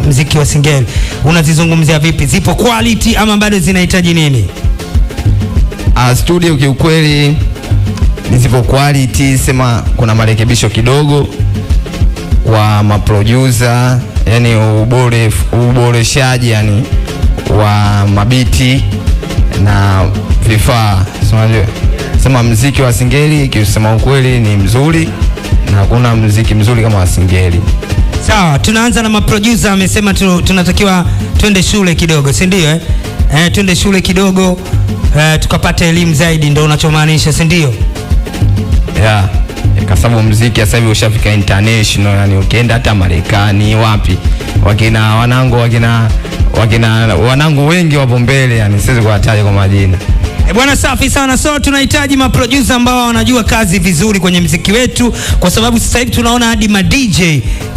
mziki wa Singeli unazizungumzia vipi? Zipo quality ama bado zinahitaji nini? Studio kiukweli zipo quality, sema kuna marekebisho kidogo kwa maproducer, yani uboreshaji yani wa mabiti na vifaa, si unajua, sema mziki wa Singeli kiusema ukweli ni mzuri na hakuna mziki mzuri kama wa Singeli. Sawa, tunaanza na maproducer. Amesema tunatakiwa twende shule kidogo, si ndio? Eh? Twende shule kidogo, tukapata elimu zaidi, ndio unachomaanisha, si ndio? Yeah. Kwa sababu mziki sasa hivi ushafika international, yani ukienda hata Marekani wapi, wakina wanangu wakina wanangu wengi wapo mbele, yani siwezi kuwataja kwa majina. E bwana, safi sana. So tunahitaji maproducer ambao wanajua kazi vizuri kwenye mziki wetu, kwa sababu sasa hivi tunaona hadi ma DJ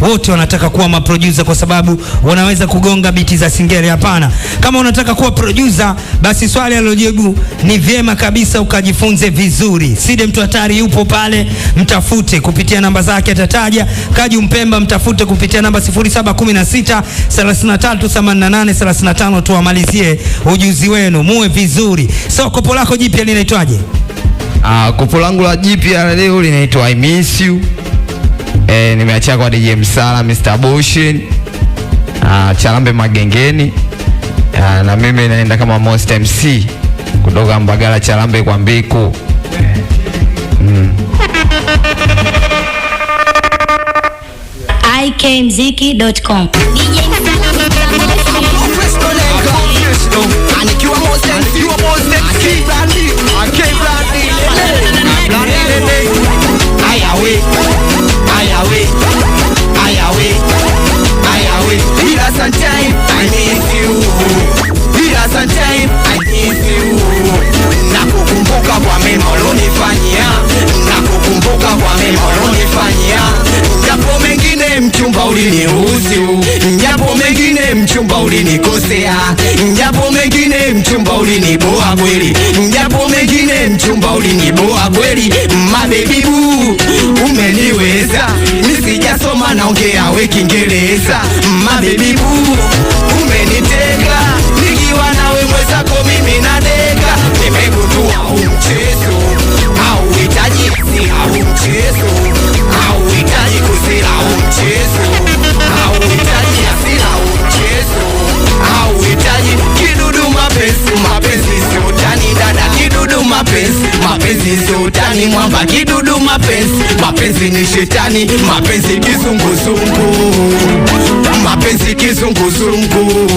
wote wanataka kuwa maproducer kwa sababu wanaweza kugonga biti za Singeli. Hapana, kama unataka kuwa producer, basi swali alilojibu ni vyema kabisa ukajifunze vizuri. Side Mtu Hatari yupo pale, mtafute kupitia namba zake atataja. Kaju Mpemba mtafute kupitia namba 0716 33 88 35, tuwamalizie ujuzi wenu, muwe vizuri. So kopo lako jipya linaitwaje? Kopo langu la jipya leo linaitwa I Miss You. Nimeachia kwa DJ Msala, Mr. Boshin, Chalambe Magengeni. Na mimi naenda kama Monster MC kutoka Mbagala Chalambe kwa Mbiku. ikmziki.com. Nakukumbuka kwa mema ulonifanyia, nakukumbuka kwa mema ulonifanyia, japo mengine mchumba uliniuzi, japo mengine mchumba ulinikosea, japo mengine mchumba uliniboa kweli, japo mengine mchumba uliniboa kweli, mabebi boo umeniweza, nisijasoma naongea we Kiingereza, mabebi boo umeniteka, nikiwa nawe mwenzako mimi nadeka, nimegundua huu mchezo hauhitaji hasira, huu mchezo hauhitaji kusira, huu mchezo hauhitaji hasira, huu mchezo hauhitaji kidudu. Mapenzi mapenzi sio utani dada, kidudu mapenzi mapenzi sio utani mwamba, kidudu mapenzi mapenzi ni shetani, mapenzi kizunguzungu, mapenzi kizunguzungu.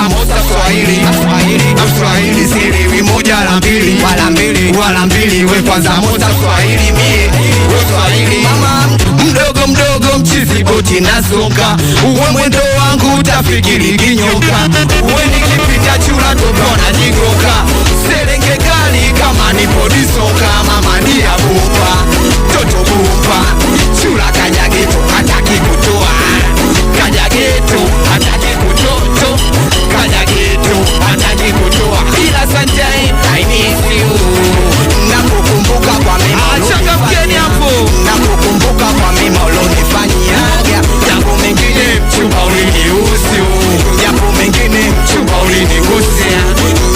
Amosa Swahili, Swahili, Swahili siri moja la mbili wala mbili wala mbili, we kwanza Amosa Swahili mie we Swahili mama mdogo mdogo mchizi boti nasonga, uwe mwendo wangu utafikiri kinyoka, uwe nikipita chura topona jigoka, serenge kali kama nipo disoka, mama dia bumba toto bumba, chura kanyageto hataki kutoa, kanyageto hataki kutoto, kanyageto hataki kutoa, ila sometime I miss you, nakukumbuka kwa mema Changamkeni hapo. nakukumbuka kwa mema ulonifanyiaga, japo mengine mchumba uliniusi, japo mengine mchumba ulinikosea,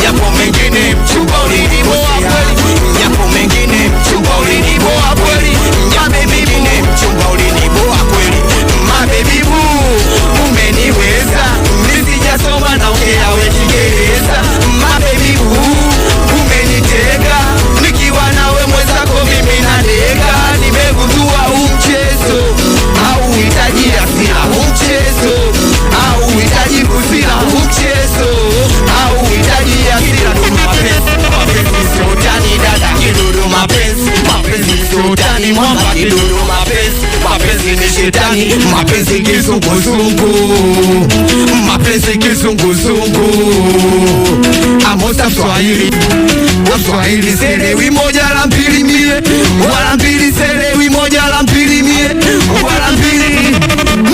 japo mengine mchumba uliniboa kweli, japo mengine mchumba uliniboa kweli, japo mengine mchumba uliniboa kweli, mabebi boo umeniweza, nisijasoma naongea we Kiingereza, mabebi boo umenitega, nikiwa nawe mwenzako mimi nadeka, nimegundua huu mchezo hauhitaji hasira, huu mchezo hauhitaji kusira, huu mchezo hauhitaji hasira. Mapenzi mapenzi sio utani dada, kidudu mapenzi mapenzi sio utani mwamba, kidudu mapenzi mapenzi ni shetani, mapenzi kizunguzungu, mapenzi kizunguzungu. Amosa Swahili, Swahili selewi moja la mbili mie wala mbili selewi moja la mbili mie wala mbili,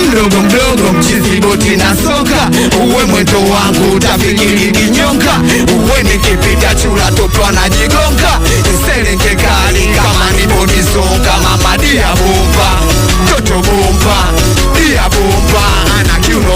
mdogo mdogo mchizi boti na soka, uwe mwendo wangu utafikiri kinyonga, uwe nikipita chura topwa na jigonga, serenge kali kama nipo nisonga, mama dia bomba toto bomba dia bomba ana kiuno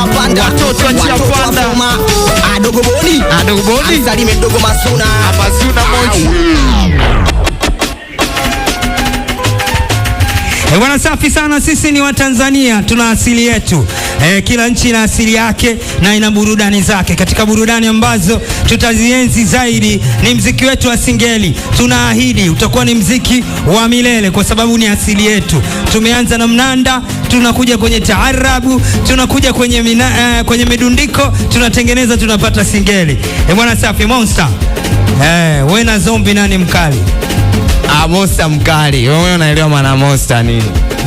panda, Watoto wa njia watoto wa panda. Foma, adogo boni, Adogo Boni. Amsalime mdogo Masuna. Masuna moja. Bwana safi sana, sisi ni Watanzania, tuna asili yetu. Kila nchi ina asili yake na ina burudani zake. Katika burudani ambazo tutazienzi zaidi ni mziki wetu wa Singeli. Tunaahidi utakuwa ni mziki wa milele kwa sababu ni asili yetu. Tumeanza na mnanda, tunakuja kwenye taarabu, tunakuja kwenye midundiko, tunatengeneza tunapata Singeli. Bwana safi Monster. Wewe na Zombi nani mkali? Ah, Monster mkali. Wewe unaelewa maana Monster nini?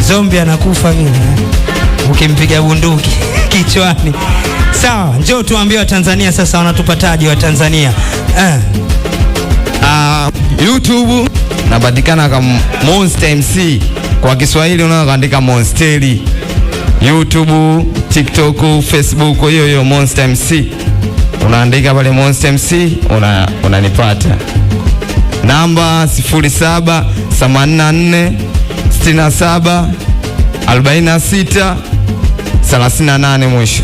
Zombi anakufa vile ukimpiga bunduki kichwani. Sawa, njoo tuambie Watanzania sasa wanatupataje Watanzania? YouTube napatikana kama Monster MC. Kwa Kiswahili unaweza kuandika Monsteri. YouTube, TikTok, Facebook, hiyo hiyo Monster MC. Unaandika pale Monster MC unanipata. Namba 07 84 67 46 38 mwisho.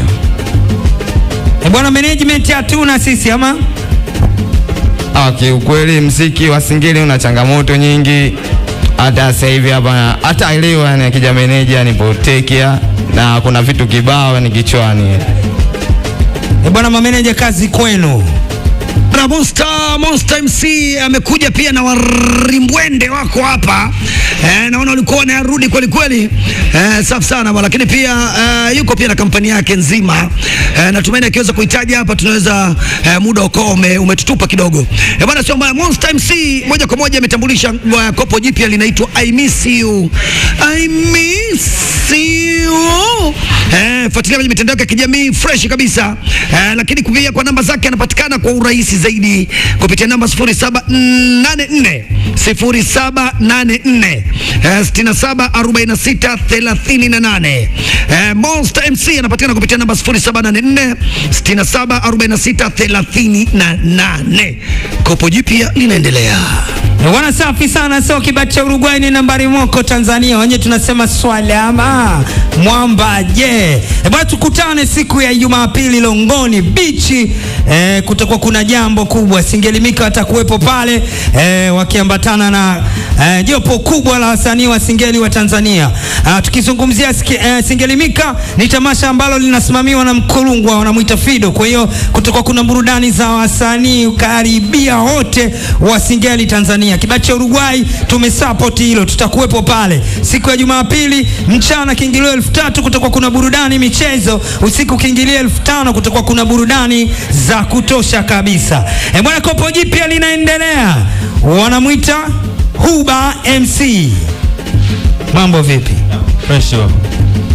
Bwana, management hatuna sisi ama? Kiukweli mziki wa Singeli una changamoto nyingi. Hata sasa hivi hapa, hata leo yani akija meneja nipo tekia na kuna vitu kibao ni kichwani. Bwana, mameneja kazi kwenu. Na Monster MC amekuja pia na warimbwende wako hapa. Naona walikuwa wanarudi kweli kweli. Safi sana bwana, lakini pia yuko pia na kampani yake nzima. Natumaini akiweza kuhitaji hapa tunaweza muda ukao umetutupa kidogo. Bwana, sio mbaya. Monster MC moja kwa moja ametambulisha kopo jipya linaitwa I Miss You. I Miss You. Fuatilia kwenye mitandao ya kijamii fresh kabisa. Lakini kupigia kwa namba zake anapatikana kwa urahisi zaidi kupitia namba 0784 0784 67 46 38. Monster MC anapatikana kupitia namba 0784 67 46 38. Kopo jipya linaendelea. Bwana safi sana. So kibati cha Uruguay ni nambari moko Tanzania, wenyewe tunasema swalama mwamba je. Bwana, tukutane siku ya Jumapili Longoni Beach. Kutakuwa kuna jambo kubwa, Singelimika watakuwepo pale wakiambatana na jopo kubwa la wasanii wa Singeli wa Tanzania. Tukizungumzia Singelimika ni tamasha ambalo linasimamiwa na mkulungwa wanamuita Fido. Kwa hiyo kutakuwa kuna burudani za wasanii karibia wote wa Singeli Tanzania. Kibati cha Uruguay tumesupport hilo, tutakuwepo pale siku ya Jumapili mchana, kiingilio 3000, kutakuwa kuna burudani michezo. Usiku kiingilio 5000, kutakuwa kuna burudani za kutosha kabisa. Bwana, kopo jipya linaendelea, wanamuita Huba MC. Mambo vipi? Fresh baba.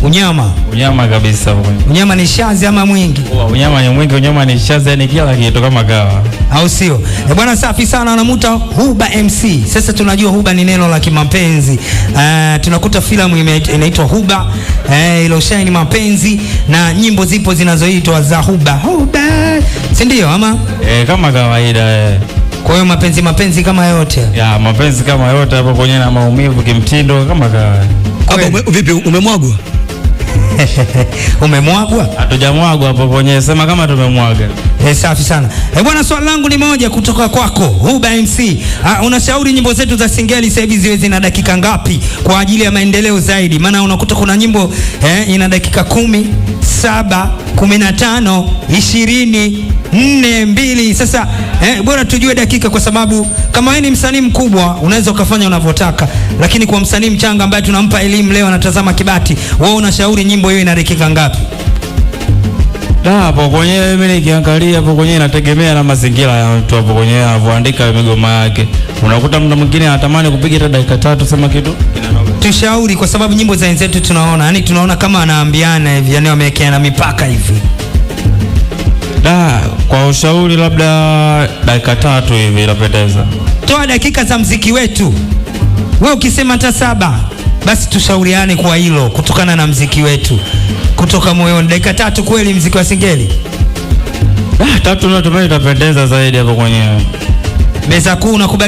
Unyama. Unyama kabisa baba. Unyama ni shazi ama mwingi? Unyama ni mwingi, unyama ni shazi, yani kila kitu kama kawa. Au sio? Bwana safi sana, wanamuita Huba MC. Sasa tunajua Huba ni neno la kimapenzi. Tunakuta filamu inaitwa Huba, ilo shine mapenzi, na nyimbo zipo zinazoitwa za Huba. Huba. Si ndio ama? Kama kawaida. Kwa hiyo mapenzi kama yote. Ya, mapenzi kama yote hapo kwenye na maumivu kimtindo kama kawaida. Hapo vipi, umemwagwa? Umemwagwa? Hatujamwagwa hapo kwenye, sema kama tumemwaga. Safi sana. Bwana, swali langu ni moja kutoka kwako Huba MC. Unashauri nyimbo zetu za Singeli sasa hivi ziwe zina dakika ngapi kwa ajili ya maendeleo zaidi? Maana unakuta kuna nyimbo ina dakika 10, 7, 15, 20, 4, 2. Sasa bora tujue dakika, kwa sababu kama wewe ni msanii mkubwa unaweza ukafanya unavyotaka, lakini kwa msanii mchanga ambaye tunampa elimu leo anatazama Kibati, wewe unashauri nyimbo hiyo ina dakika ngapi? Hapo kwenye mimi nikiangalia hapo kwenye inategemea na mazingira ya mtu hapo kwenye anavyoandika migoma yake. Unakuta mtu mwingine anatamani kupiga hata dakika 3 sema kitu kinanoga. Tushauri, kwa sababu nyimbo za wenzetu tunaona, yani tunaona kama anaambiana hivi, yani wamewekeana mipaka hivi. Kwa ushauri labda dakika 3 hivi inapendeza. Toa dakika za mziki wetu. Wewe ukisema hata 7, basi tushauriane kwa hilo kutokana na mziki wetu. Kutoka moyoni, dakika 3 kweli mziki wa Singeli? 3 ndio tumependeza zaidi hapo kwenyewe. Meza kuu unakubali?